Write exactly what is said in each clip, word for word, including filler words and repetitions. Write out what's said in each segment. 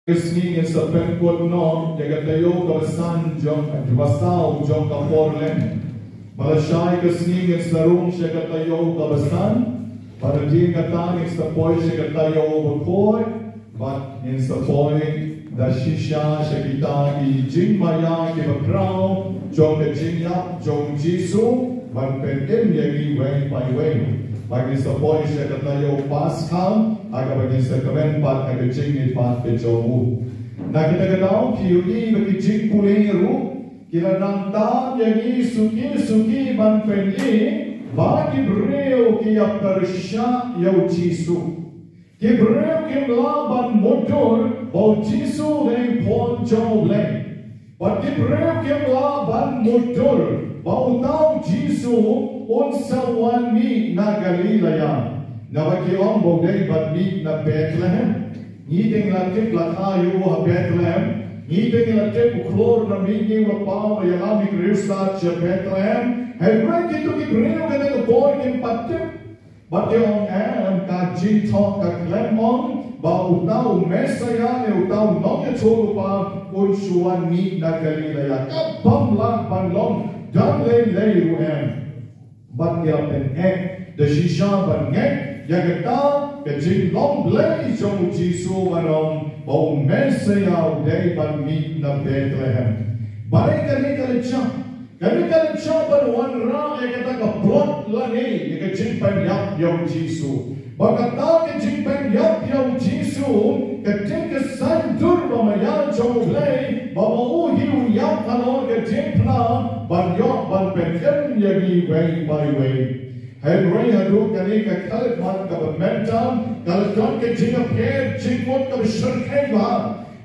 Ka sngi ngin sa pynkut noh ïa ka taïew kaba san jong, kaba saw jong ka por lem. Bad lashai ka sngi ngin sa rung sha ka taïew kaba san. Bad hadien kata ngin sa poi sha ka taïew bakhuid. Bad ngin sa poi da shisha sha kita ki jingmaïa kiba khraw jong ka jingïap jong u Jisu ban pynim ïa ngi iwei pa iwei. Bad ngin sa poi sha ka taïew Paskha ha kaba ngin sa kmen bad ha ka jingïeit bad ka jong u. Na kata ka daw ki ïohi ba ki jingpule ruh ki la nang tam ïa ngi suki suki ban pyni ba ki briew ki ïa pyrshah ïa u Jisu. Ki briew kim lah ban mutdur ba u Jisu dei u khun jong U Blei. Bad ki briew kim lah ban mutdur ba uta u Jisu un sa wan mih na Galilaia. Naba ki ong ba u dei ban mih na Bethlehem. Ngi dang la tip la kha ïa u ha Bethlehem. Ngi dang la tip u khlur na mihngi u la paw ïalam ïa ki riewstad sha Bethlehem. Hynrei kito ki briew kata ka por kim pat tip. Bad ki ong, em, ka jingthoh ka khlem ong ba uta u Messaia ne uta u nongïathuhlypa un shu wan mih na Galilaia. Ka bym lah ban long dang lei lei ruh, em. Bad ki la pyneh da shisha ban ngeit ïa kata ka jinglong Blei jong u Jisu ban ong ba u Messaia u dei ban mih na Bethlehem. Balei kane ka la jia? Kane ka la jia ban wanrah ïa kata ka plot lane ïa ka jingpynïap ïa u Jisu. Ba kata ka jingpynïap ïa u Jisu ka dei ka saiñdur ba ma ïa jong U Blei ba ma u hi u ïap halor ka jingphla ban ïoh ban pynim ïa ngi iwei pa iwei. Hynrei haduh kane ka khyllipmat kaba mynta ka la don ka jingapher jingmut kaba shyrkhei bha.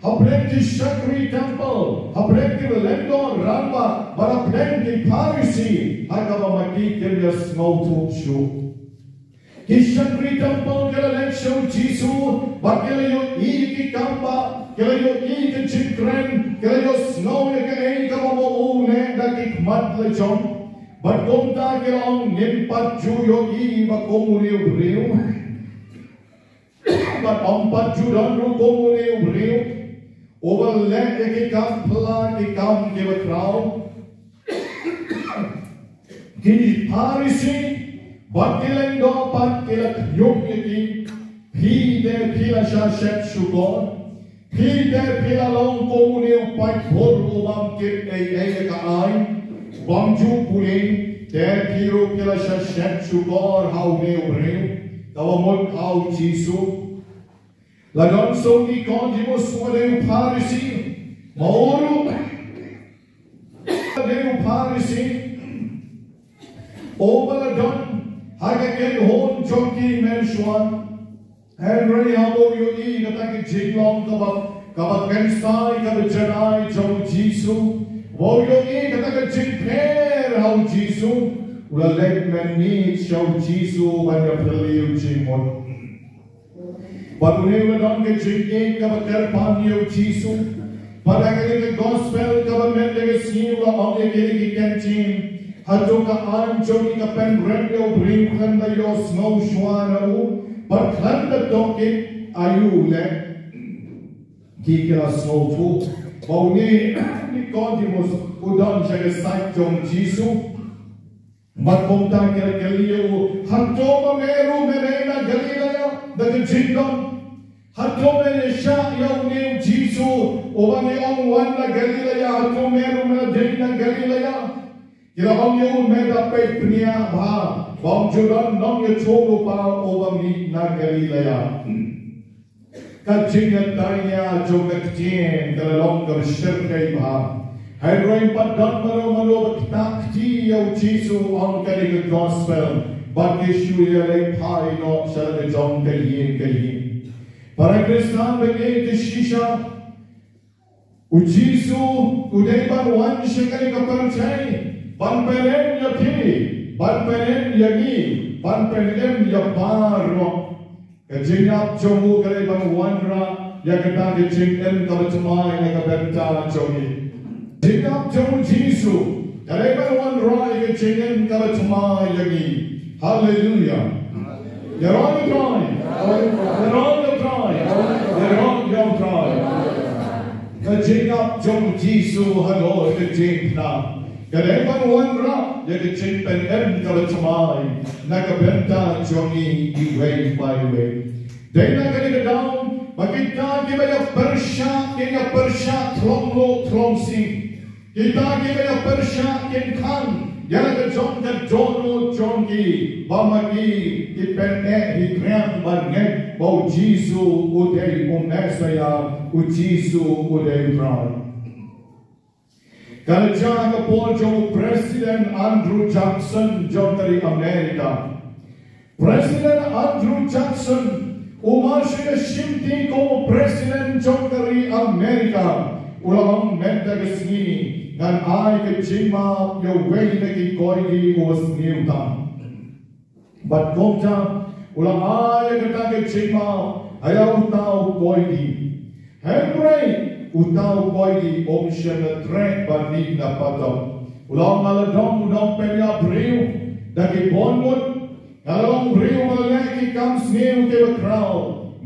Hapdeng ki shakri templ, hapdeng ki lyngdoh rangbah, bad hapdeng ki Pharisi, ha kaba ma ki kim ïa sngewthuh shuh. Ki shakri templ ki la leit sha u Jisu, bad ki la ïohi ki kam bah, ki la ïohi ki jingkren, ki la ïohsngew ïa kaei kaba ma u leh da ki khmat la jong. Bad kumta ki la ong ngim pat ju ïohi ba kum une u briew. Bad ym pat ju don ruh kum une u briew uba leh ïa ki kam phylla ki kam kiba khraw. Ki Pharisi bad ki lyngdoh pat ki la khñium ïa ki, phi te phi la shah shet shukor. Phi te phi la long kum une u paidbah u bym tip ei ei ïa ka aiñ. Bym ju pule, te phi ruh phi la shah shet shukor ha une u briew. Kaba mut ha u Jisu. La don sa u Nikodemus uba dei u Pharisi. Ma u ruh uba dei u Pharisi. Uba la don ha ka kynhun jong ki mynshuwa. Hynrei haba u ïohi kata ka jinglong kaba, kaba kynsai kaba janai jong u Jisu. Haba u ïohi kata ka jingpher ha u Jisu, u la leit mynmiet sha u Jisu ban ïa phylliew jingmut. Bad une u la don ka jingïeit kaba kyrpang ïa u Jisu. Bad ha kane ka gospel kaba mynta ka sngi u la ong ïa kine ki ktien. Hato ka aiñ jong ngi ka pynrem ïa u briew khlem da ïohsngew shuwa na u, bad khlem da tohkit aïu u leh? Ki, ki la sngewthuh ba une Nikodemus u don sha ka sait jong u Jisu. Bad kumta ki la kylli ïa u, hato ma me ruh me dei na Galilaia? Da ka jingdon, hato me ïashah ïa une u Jisu uba ngi ong u wan na Galilaia? Hato me ruh me la dei na Galilaia? Ki la ong ïa u, me da peit bniah bha ba ym ju don nongïathuhlypa uba mih na Galilaia. Ka jingïataiñia jong ka ktien ka la long kaba shyrkhei bha. Hynrei ym pat don mano mano ba ktah kti ïa u Jisu, ong kane ka gospel. Bad ki shu ïaleit phai noh sha la ka jong ka ïing ka ïing. Para Khristan baieit, ka shisha u Jisu u dei ban wan sha kane ka pyrthei ban pynim ïa phi, ban pynim ïa ngi, ban pynim ïa baroh. Ka jingïap jong u ka dei ban wanrah ïa kata ka jingim kaba thymmai na ka bynta jong ngi. Jingïap jong u Jisu ka dei ban wanrah ïa ka jingim kaba thymmai ïa ngi. Haleluia. Ïaroh ïa u Trai. Ïaroh ïa u Trai. Ïaroh ïa u Trai. Ka jingïap jong u Jisu halor ka jingpynap ka dei ban wanrah ïa ka jingpynim kaba thymmai na ka bynta jong ngi iwei pa iwei. Dei na kane ka daw ba kita kiba ïa pyrshah kin ïa pyrshah thlong luh thlong sing. Kita kiba ïa pyrshah kin khang ïa la ka jong ka dohnud jong ki ba ma ki ki pyneh hi kriang ban ngeit ba u Jisu u dei u Messaïah, u Jisu u dei u Trai. Ka la jia ha ka por jong u President Andrew Jackson jong ka ri America. President Andrew Jackson u marshal shimti kum u President jong ka ri America. U la ong mynta ka sngi ngan ai ka jingmap ïa uwei na ki koidi uba sniew tam. Bad kumta u la ai ïa kata ka jingmap ha ïa uta u koidi. Hynrei uta u koidi um shym la treh ban mih na patok. U la ong nga la dom u nongpynïap briew da ki bun ngut. Nga la long briew ba la leh ki kam sniew kiba khraw.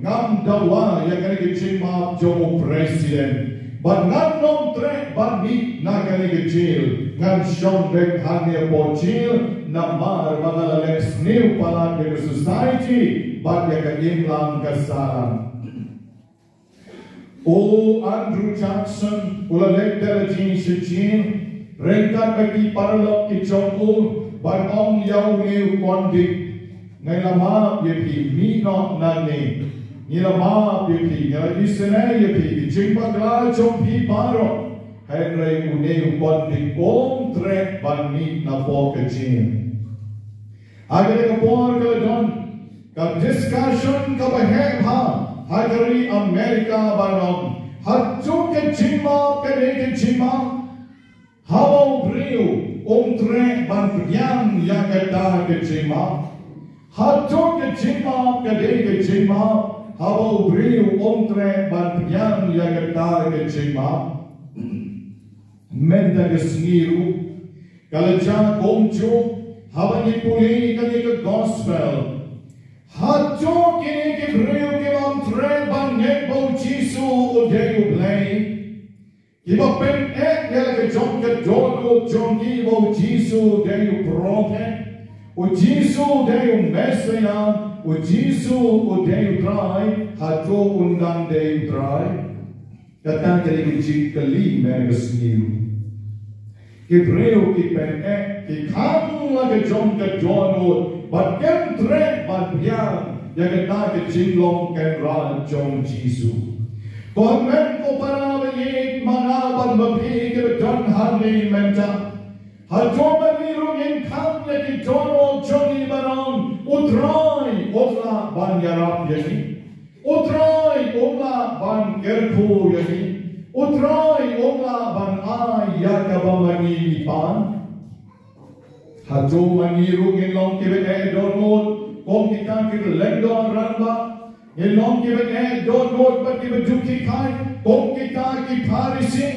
Ngam dawa ïa kane ka jingmap jong u President. Bad ngan ym treh ban mih na kane ka jel. Ngan shong beit hangne hapoh jel namar ba nga la leh sniew palat ïa ka society bad ïa ka imlang ka sahlang. U Andrew Jackson u la leit da lade sha jel ryngkat bad ki paralok ki jong u ban ong ïa une u convict, ngi la map ïa phi, mih noh nangne. Ngi la map ïa phi, ngi la isynei ïa phi, ki jingpakla jong phi baroh. Hynrei une u convict um treh ban mih napoh ka jel. Ha kane ka por ka la don ka discussion kaba heh bha ha ka ri America ban ong, hato ka jingmap ka dei ka jingmap haba u briew um treh ban pdiang ïa kata ka jingmap? Hato ka jingmap ka dei ka jingmap haba u briew um treh ban pdiang ïa kata ka jingmap? Mynta ka sngi ruh ka la jia kumjuh haba ngi pule kane ka gospel. Hato kine ki briew ki bym treh ban ngeit ba u Jisu u dei u Blei, kiba pyneh ïa la ka jong ka dohnud jong ki ba u Jisu u dei u prophet, u Jisu u dei u Messaïah, u Jisu u dei u Trai, hato un dang dei u Trai? Kata ka dei ka jingkylli mynta ka sngi ruh. Ki briew ki pyneh, ki khang la ka jong ka dohnud bad kim treh ban pdiang ïa kata ka jinglong kynrad jong u Jisu. Ko hynmen ko para ba ïeit, ma nga bad ma phi kiba don hangne mynta, hato ma ngi ruh ngin khang ïa ki dohnud jong ngi ban ong, U Trai um lah ban ïarap ïa ngi? U Trai um lah ban kyrkhu ïa ngi? U Trai um lah ban ai ïa kaba ma ngi ngi pan? Hato ma ngi ruh ngin long kiba eh dohnud kum kita ki lyngdoh rangbah? Ngin long kiba eh dohnud bad kiba duk kikhai kum kita ki Pharisi?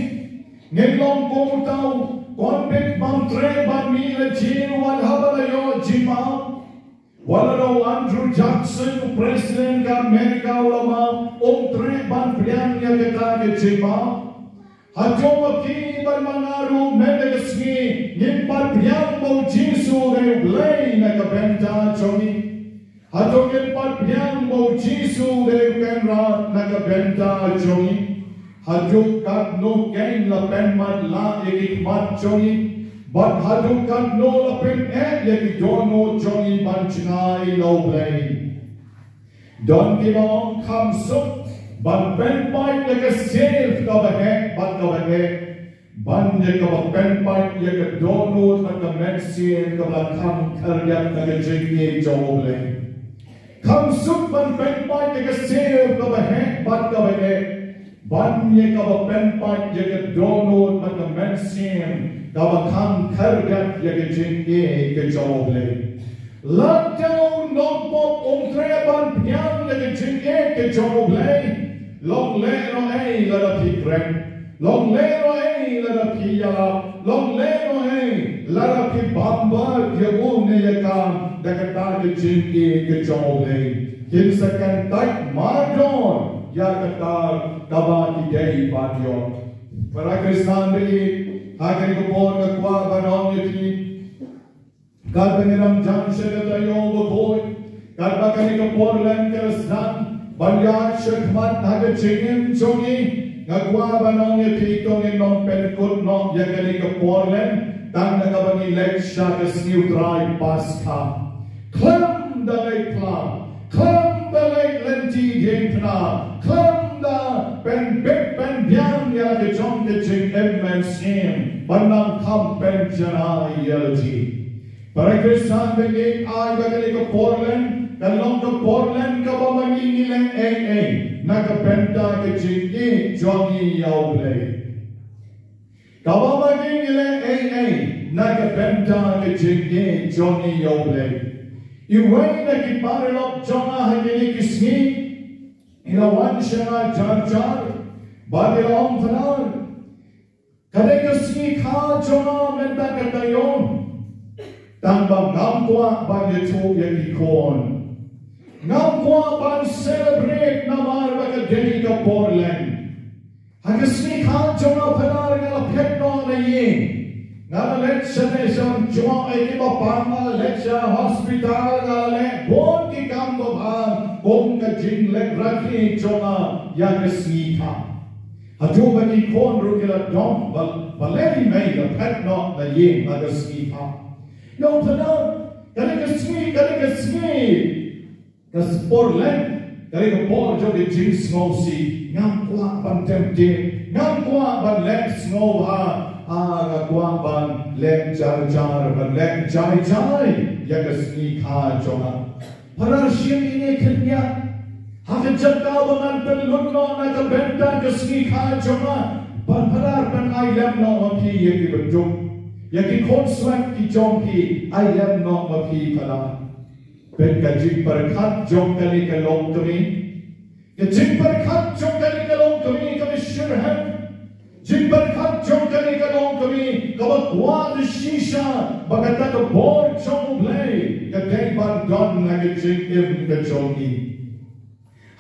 Ngin long kum uta u convict bym treh ban mih na jel wat haba la ïoh jingmap? Wat la u Andrew Jackson, u President ka America, u la map, um treh ban pdiang ïa kata ka jingmap? Hato ma phi bad ma nga ruh mynta ka sngi ngin pat pdiang ba u Jisu u dei u Blei na ka bynta jong ngi? Hato ngin pat pdiang ba u Jisu u dei u Kynrad na ka bynta jong ngi? Haduh katno kein la pynmatlah ïa ki khmat jong ngi bad haduh katno la pyneh ïa ki dohnud jong ngi ban jngai na u Blei? Don kiba ong kham suk ban pynpait ïa ka siew kaba heh bad kaba eh ban ïa kaba pynpait ïa ka dohnud bad ka mynsiem kaba la kham khyrdiat na ka jingïeit jong u Blei. Kham suk ban pynpait ïa ka siew kaba heh bad kaba eh ban ïa kaba pynpait ïa ka dohnud bad ka mynsiem kaba kham khyrdiat ïa ka jingïeit ka jong u Blei. Lada u nongpop um treh ban pdiang ïa ka jingïeit ka jong u Blei, long lehnohei lada phi kren, long lehnohei lada phi ïalap, long lehnohei lada phi bam bad ïa u ne ïa ka da kata ka jingïeit ka jong u Blei, kin sa kyntait mardor ïa kata kaba ki dei ban ïoh. Para Khristan ba ïeit, ha kane ka por nga kwah ban ong ïa phi, katba ngi dang jan sha ka taïew bakhuid, katba kane ka por lem ka la sdang ban ïaid shakhmat ha ka jingim jong ngi, nga kwah ban ong ïa phi, to ngin ym pynkut noh ïa kane ka por lem tang da kaba ngi leit sha ka sngi U Trai Paskha. Khlem da leit phla, khlem da leit lynti diengphna, khlem da pynbit pynbiang ïa la ka jong ka jingim mynsiem ban nang kham pynjanai ïa lade. Para Khristan ba ïeit, ai ba kane ka por lem kan long ka por lem kaba ma ngi ngi leh ei ei na ka bynta ka jingïeit jong ngi ïa U Blei. Kaba ma ngi ngi leh ei ei na ka bynta ka jingïeit jong ngi ïa U Blei. Iwei na ki paralok jong nga ha kine ki sngi i la wan sha nga jar jar bad i la ong, Phadar, ka dei ka sngi kha jong nga mynta ka taïew, tang ba ngam kwah ban ïathuh ïa ki khun. Ngam kwah ban celebrate namar ba ka dei ka por lem. Ha ka sngi kha jong nga Phadar nga la phet noh na ïing. Nga la leit shane sha jngoh ïa kiba pang, nga la leit sha hospital, nga la leh bun ki kam babha kum ka jingleh rakhe jong nga ïa ka sngi kha. Haduh ba ki khun ruh ki la dom ba, balei mei la phet noh na ïing ha ka sngi kha. Ïa u Phadar, kane ka sngi, kane ka sngi, ka por lem, kane ka por jong ka jingsngewsih, ngam kwah ban tem tem, ngam kwah ban leh sngewbha, ah, nga kwah ban leh jar jar, ban leh jai jai ïa ka sngi kha jong nga. Phadar, shim ïa ine i khyndiat ha ka jaka ba ngan pynlut noh na ka bynta ka sngi kha jong nga. Ban, Phadar, ban ai lem noh ma phi ïa ki baduk, ïa ki khun swet ki jong phi, ai lem noh ma phi, Phadar. Peit ka jingpyrkhat jong kane ka longkmie. Ka jingpyrkhat jong kane ka longkmie kaba shyrkhei. Jingpyrkhat jong kane ka longkmie kaba kwah da shisha ba kata ka bor jong U Blei ka dei ban don ha ka jingim ka jong i.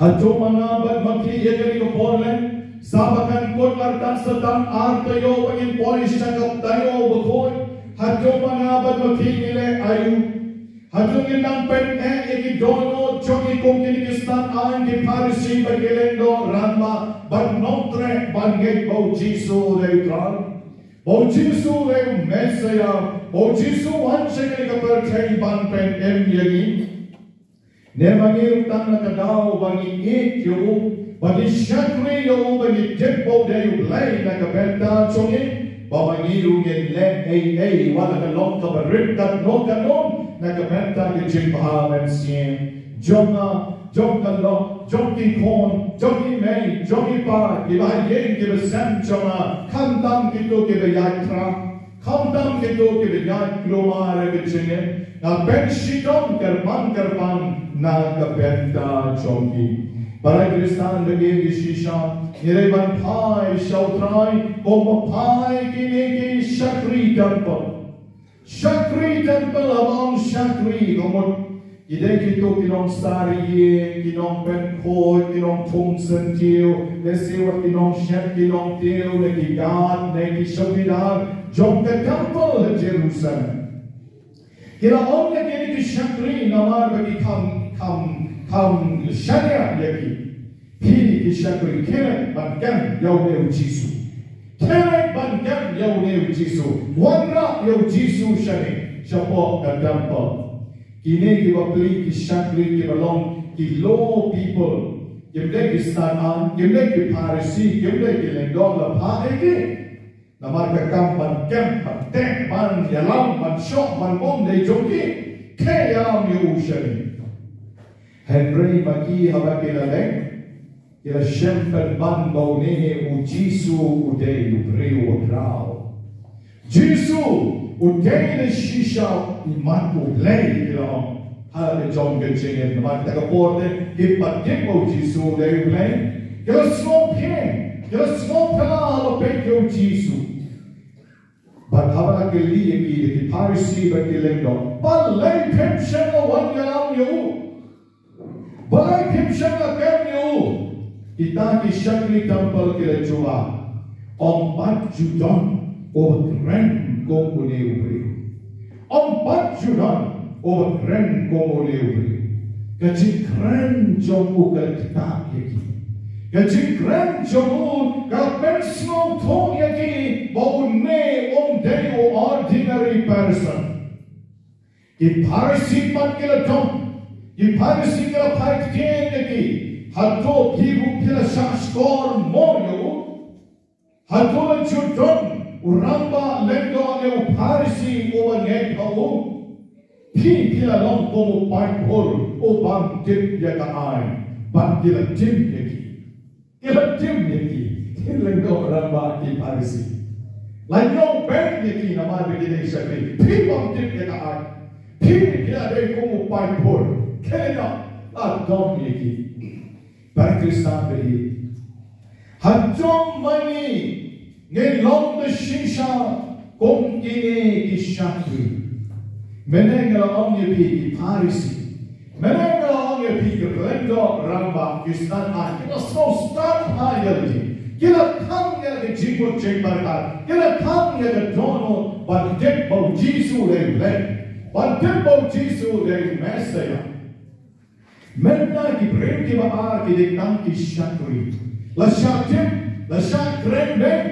Hato ma nga bad ma phi ïa kane ka por lem, sa ba kan kut artat sa tang ar taïew ba ngin poi sha ka taïew bakhuid, hato ma nga bad ma phi ngi leh aïu? Hato ngin nang pyneh ïa ki dohnud jong ngi kum kine ki stad aiñ ki Pharisi bad ki lyngdoh rangbah bad nongtrei ban ngeit ba U Jisu u dei U Trai, ba U Jisu u dei u Messaïah, ba U Jisu u wan sha kane ka pyrthei ban pynim ïa ngi? Ne ma ngi ruh tang na ka daw ba ngi ïeit ïa u, ba ngi shakri ïa u, ba ngi tip ba u dei U Blei na ka bynta jong ngi, ba ma ngi ruh ngin leh ei ei wat la ka long kaba rit katno katno na ka bynta ka jingbha mynsiem jong nga, jong ka lok, jong ki khun, jong i mei, jong i pa, kiba ha ïing kiba sem jong nga, khamtam kito kiba ïaid khraw, khamtam kito kiba ïaid kulmar ha ka jingim, nga pynshitom kyrpang kyrpang na ka bynta jong ki. Para Khristan ba ïeit shisha, ngi dei ban phai sha U Trai kum ba phai kine ki shakri temple. Shakri temple, haba ong shakri, ka mut ki dei kito ki nongsari ïing, ki nongpynkhuid, ki nongthung syntiew, lehse wat ki nongshet, ki nongtiew, ne ki guard, ne ki chowkidar jong ka temple ha Jerusalem. Ki la ong ïa kine ki shakri namar ba ki kham, kham, kham shaniah ïa ki. Phi ki shakri, khie leit ban kem ïa une u Jisu. Khie leit ban kem ïa une u Jisu. Wanrah ïa u Jisu shane shapoh ka temple. Kine ki bapli ki shakri kiba long ki law people, kim dei ki stad aiñ, kim dei ki Pharisi, kim dei ki lyngdoh lypa ïa ki. Namar ka kam ban kem, ban teh, ban ïalam, ban shoh, ban bom dei jong ki. Khie ïalam ïa u shane. Hynrei ma ki haba ki la leit, ki la shem pynban ba une u Jisu u dei u briew u khraw. Jisu u dei da shisha i Mat U Blei, ki la ong ha la ka jong ka jingim. Namar kata ka por te kim pat tip ba u Jisu u dei U Blei. Ki la sngewphieng, ki la sngewphylla haba peit ïa u Jisu. Bad haba la kylli ïa ki da ki Pharisi bad ki lyngdoh, balei phim shym la wan ïalam ïa u? Balei phim shym la kem ïa u? Kita ki shakri temple ki la jubab, ym pat ju don uba kren kum une u briew. Ym pat ju don uba kren kum une u briew. Ka jingkren jong u ka la ktah ïa ki. Ka jingkren jong u ka la pynsngewthuh ïa ki ba une um dei u ordinary person. Ki Pharisi pat ki la dom. Ki Pharisi ki la phai ktien ïa ki. Hato phi ruh phi la shah shkor mo ïa u? Hato la ju don u rangbah lyngdoh ne u Pharisi uba ngeit ha u? Phi phi la long kum u paidbah u bym tip ïa ka aiñ. Bad ki la tim ïa ki. Ki la tim ïa ki, ki lyngdoh rangbah ki Pharisi. La ñiew beiñ ïa ki namar ba ki dei shakri. Phi bym tip ïa ka aiñ. Phi phi la dei kum u paidbah. Ki la dom ïa ki. Para Khristan ba ïeit, hato ma ngi ngin long da shisha kum kine ki shakri? Mynne nga la ong ïa phi ki Pharisi. Mynne nga la ong ïa phi ki lyngdoh rangbah, ki stad aiñ, ki la sngewstad ha ïa lade. Ki la khang ïa ka jingmut jingpyrkhat. Ki la khang ïa ka dohnud ban tip ba u Jisu u dei u Blei. Ban tip ba u Jisu u dei u Messaïah. Mynta ki briew kiba ar ki dei tang ki shakri. La shah tip, la shah kren beiñ.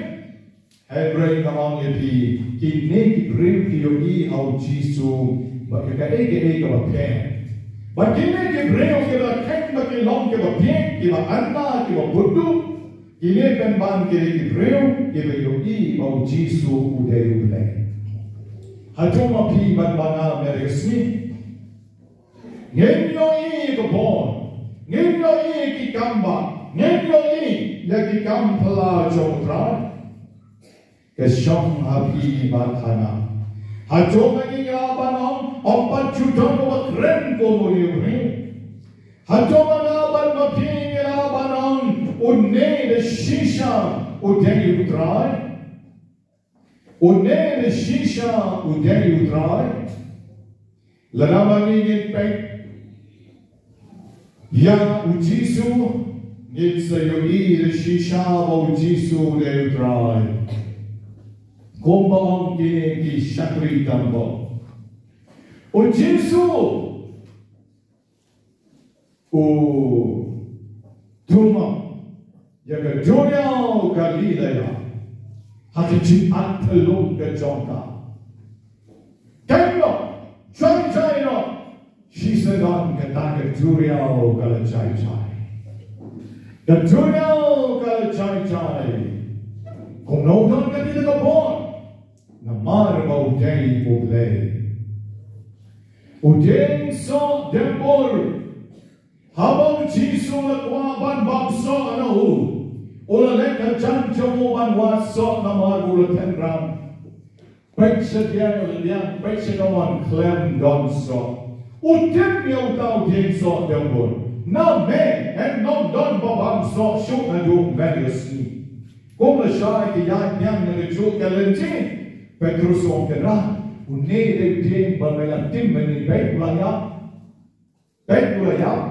Hynrei nga ong ïa phi, kine ki briew ki ïohi ha u Jisu bad ka kaei kaei kaba pher. Bad kine ki briew kiba kheiñ ba ki long kiba bieit, kiba anna, kiba bud duh, kine pynban ki dei ki briew kiba ïohi ba u Jisu u dei u Blei. Hato ma phi bad ma nga mynne ka sngi ngin ïohi ïa ka bor, ngin ïohi ïa ki kambah, ngin ïohi ïa ki kam phylla jong U Trai? Ka shong ha phi bad ha nga. Hato ma ngi ngi lah ban ong, ym pat ju don uba kren kum une u briew? Hato ma nga bad ma phi ngi lah ban ong, une da shisha u dei U Trai? Une da shisha u dei U Trai? Lada ma ngi ngin peit ïa u Jisu, ngin sa ïohi da shisha ba u Jisu u dei U Trai. Kumba ong kine ki shakri temple, u Jisu u thumap ïa ka duriaw Galilea ha ka jingatylli ka jong ka. Kynnoh, jai jai noh, shisha don kata ka duriaw ka la jai jai. Ka duriaw ka la jai jai. Kumno don kata ka bor? Namar ba u dei U Blei. U dieng soh dieng bur. Haba u Jisu u la kwah ban bam soh na u, u la leit hajan jong u ban wad soh namar u la tynram. Peit sha dieng liang, peit sha kamon, khlem don soh. U tip ïa uta u dieng soh dieng bur. Na me, yn ym don ba bam soh shuh naduh mynne ka sngi. Kum lashai ki ïaid biang na kajuh ka lynti, Petrus u ong, kynrad, une dei u dieng ba me la tim mynne, peit u la ïap. Peit u la ïap.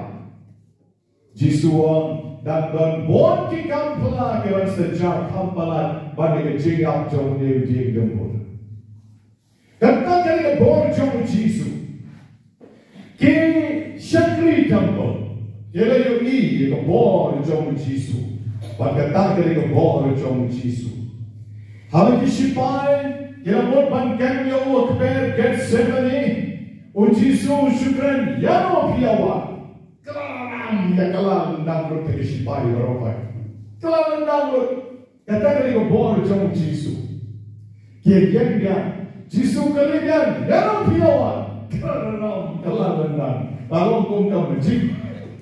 Jisu u ong, dang don bun ki kam phylla ki ban sa jia kham palat ban ïa ka jingïap jong une u dieng dieng bur. Kata ka dei ka bor jong u Jisu. Ki shakri temple ki la ïohi ïa ka bor jong u Jisu. Bad kata ka dei ka bor jong u Jisu. Haba ki shipai ki la mut ban kem ïa u ha kper Gethsemane, u Jisu u shu kren, ïano phi ïa wad? Kylla lynnang ïa, kylla lynnang lut, ki shipai baroh pat. Kylla lynnang lut. Kata ka dei ka bor jong u Jisu. Ki ïeng biang, Jisu u kylli biang, ïano phi ïa wad? Kylla lynnang, kylla lynnang. Ka long kum ka mjing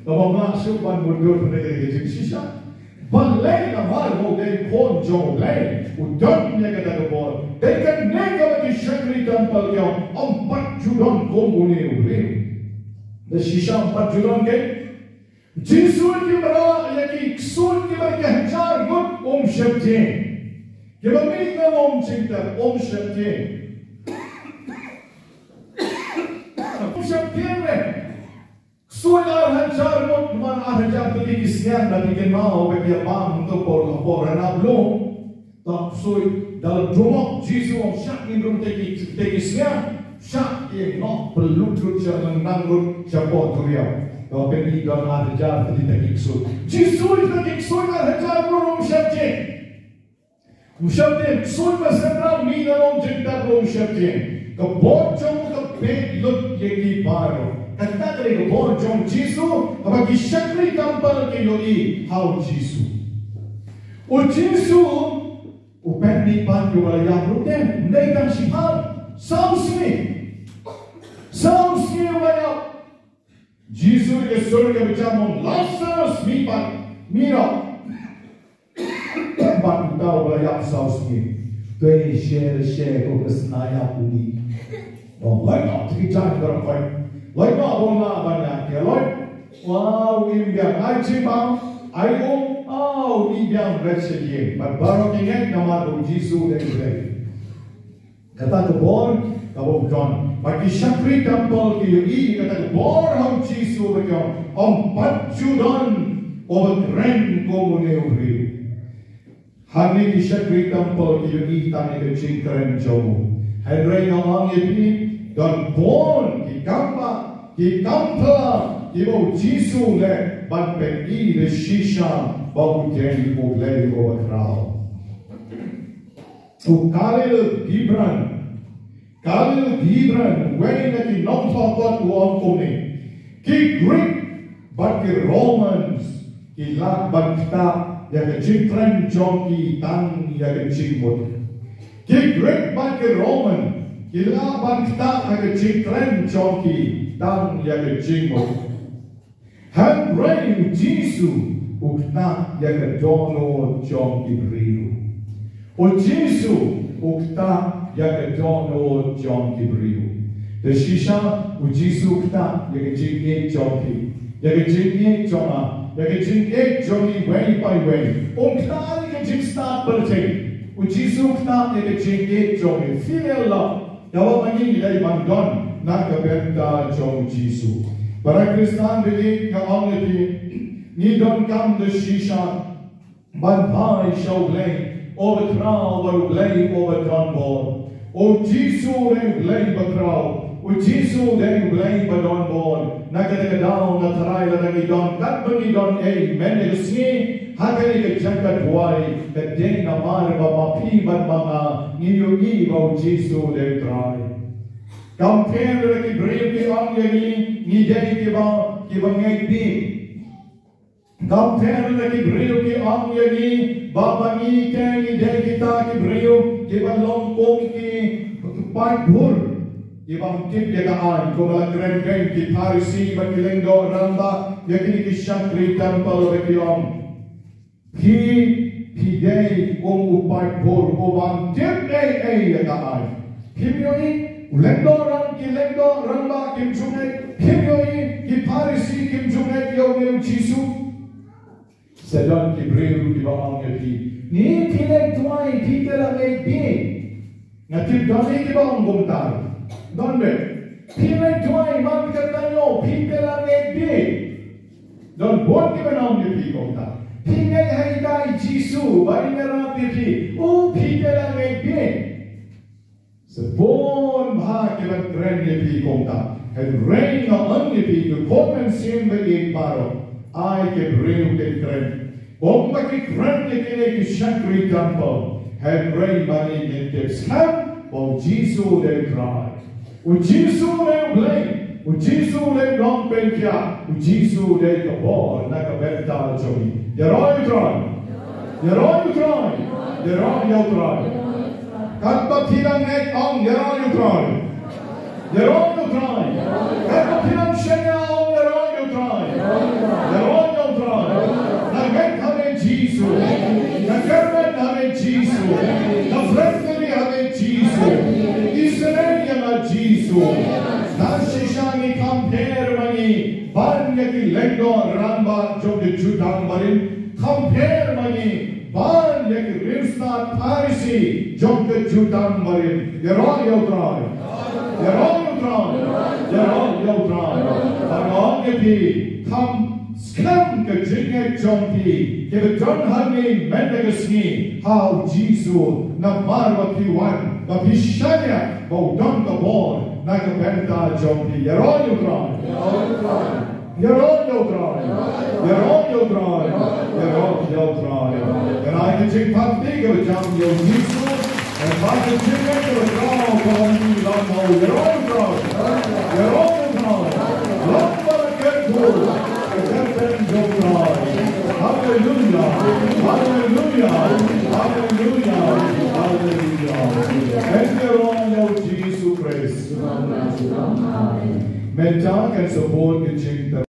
kaba mlak shuh ban mutdur na ka jingshisha. Balei? Namar ba u dei khun jong U Blei, u don ïa kata ka bor. Dei kane kaba ki shakri temple ki ong, ym pat ju don kum une u briew. Da shisha ym pat ju don, kei. Jisu ki mrad ïa ki ksuid kiba ki hajar ngut um sheptieng. Kiba mih na lum jingtep um sheptieng. Um sheptieng ne. Ksuid ar hajar. Jar mut man ar hajar tylli ki sniang da ki kynmaw ba ki ïa bam to por por na blung. Tang sui dal drumok Jisu ong shah ngin rung te ki te ki sniang. Shah ki ngok pelut lut sha nang nang lut sha por duriaw. Ka pen i don ar hajar tylli te ki sui. Jisu i te ki sui ar hajar lut rung shah je. Mshaptin, sun ba sdang mi na long jingtak long mshaptin. Ka bor jong ka peit lut ïa ki baroh. Kata ka dei ka bor jong Jisu, kaba ki shakri templ ki ïohi ha u Jisu. U Jisu, u peit ni pan ïa u ba la ïap ruh te, ndei tang shiphan, saw sngi. Saw sngi u ba la ïap. Jisu ïa ka sur ka bajam ong, Lazarus, mih pat, mih noh. Bad uta u ba la ïap saw sngi. Te sher sher ko ka sna ïap u ni. Ong, lait noh, te ki jaiñ baroh khoit. Lait noh, ong, la ban ïa ki lait. Wow, im biang, ai jingpang, ai um, aw, im biang, ret sha ïing. Bad baroh ki ngeit namar u Jisu u dei u Blei. Kata ka bor kaba u don. Bad ki shakri templ ki ïohi kata ka bor ha u Jisu ba ki ong, ym pat ju don uba kren kum une u briew. Hangne ki shakri templ ki ïohi tang ïa ka jingkren jong u. Hynrei nga ong ïa phi, don bun ki kam ba, ki kam pla kiba u Jisu u leh ban pyni da shisha ba u dei u Blei uba khraw. U Khalil Gibran. Khalil Gibran, uwei na ki nongthoh kot u ong kumne. Ki Greek bad ki Romans ki lah ban ktah ïa ka jingkren jong ki tang ïa ka jingmut. Ki Greek bad ki Roman ki lah ban ktah ïa ka jingkren jong ki tang ïa ka jingmut. Hynrei u Jisu u ktah ïa ka dohnud jong ki briew. U Jisu u ktah ïa ka dohnud jong ki briew. Te shisha u Jisu u ktah ïa ka jingïeit jong phi, ïa ka jingïeit jong nga, ïa ka jingïeit jong iwei pa iwei. Um ktah ïa ka jingstad pyrthei. U Jisu u ktah ïa ka jingïeit jong phi. Filial love. Kaba ma ngi ngi dei ban don na ka bynta jong u Jisu. Para Khristan ba ïeit, nga ong ïa phi, ngi donkam da shisha ban phai sha U Blei uba khraw bad U Blei uba donbor. U Jisu u dei U Blei ba khraw. U Jisu u dei U Blei ba donbor. Na kata ka daw nga tharai lada ngi don katba ngi don ei mynta ka sngi ha kane ka jaka duwai, ka dei namar ba ma phi bad ma nga ngi ïohi ba u Jisu u dei u Trai. Kam pher lada ki briew ki ong ïa ngi ngi dei kiba, kiba ngeit bih. Kam pher lada ki briew ki ong ïa ngi ba ma ngi te ngi dei kita ki briew kiba long kum ki paidbah. Ki bym tip ïa ka aiñ, kumba la kren beiñ ki Pharisi bad ki lyngdoh rangbah ïa kine ki shakri templ ba ki ong, phi, phi dei kum u paidbah u bym tip ei ei ïa ka aiñ. Phim ïohi, u lyngdoh rang, ki lyngdoh rangbah kim ju ngeit, phim ïohi, ki Pharisi kim ju ngeit ïa une u Jisu. Sa don ki briew kiba ong ïa phi, ni phi leit duwai, phi te la ngeit bih. Nga tip don hi kiba ong kumta. Don beit. Phi leit duwai man ka taïew, phi te la ngeit bih. Don bun kiba ong ïa phi kumta. Phi ngeit ha ita i Jisu ba i ïarap ïa phi. U phi te la ngeit bih. Sa bun bha kiban kren ïa phi kumta. Hynrei nga ong ïa phi, ko khun mynsiem ba ïeit baroh, ai ki briew kin kren. Kumba ki kren ïa kine ki shakri templ. Hynrei ma ngi ngin tip skhem ba u Jisu u dei u Trai. U Jisu u dei u Blei. U Jisu u dei u nongpynkhiah. U Jisu u dei ka bor na ka bynta jong ngi. Ïaroh ïa u Trai. Ïaroh ïa u Trai. Ïaroh ïa u Trai. Katba phi dang ngeit, ong, ïaroh ïa u Trai. Ïaroh ïa u Trai. Katba phi dang shaniah, ong, ïaroh ïa u Trai. Ïaroh ïa u Trai. Nga ngeit ha me Jisu. Nga kyrmen ha me Jisu. Nga bret kylli ha me Jisu. Isynei ïa nga Jisu. Nga shisha ngi kam pher ma ngi ban ïa ki lyngdoh rangbah jong ka jutang barim. Kam pher ma ngi ban ïa ki riewstad Pharisi jong ka jutang barim. Ïaroh ïa u Trai. Ïaroh ïa u Trai. Ïaroh ïa u Trai. Ba nga ong phi, kham skhem ka jingngeit jong phi kiba don ha ngi mynta ka sngi ha u Jisu, namar ba phi wan ba phi shaniah ba u don ka bor na ka bynta jong phi. Ïaroh ïa u Trai. Ïaroh ïa u Trai. Ïaroh ïa u Trai. Ïaroh ïa u Trai. Kane ka jingpynthikna kaba jam ïa u Jisu. Kane ka jingpynthikna kaba jam ïa u Jisu. Ïaroh ïa u Trai. Ïaroh ïa u Trai. Long ba la kyrkhu ka kyrteng jong u Trai. Haleluya. Haleluya. Haleluya. Haleluya. Ïaroh ïa u Jisu Khrist. Mynta kan sa bud ka jingtyrwa.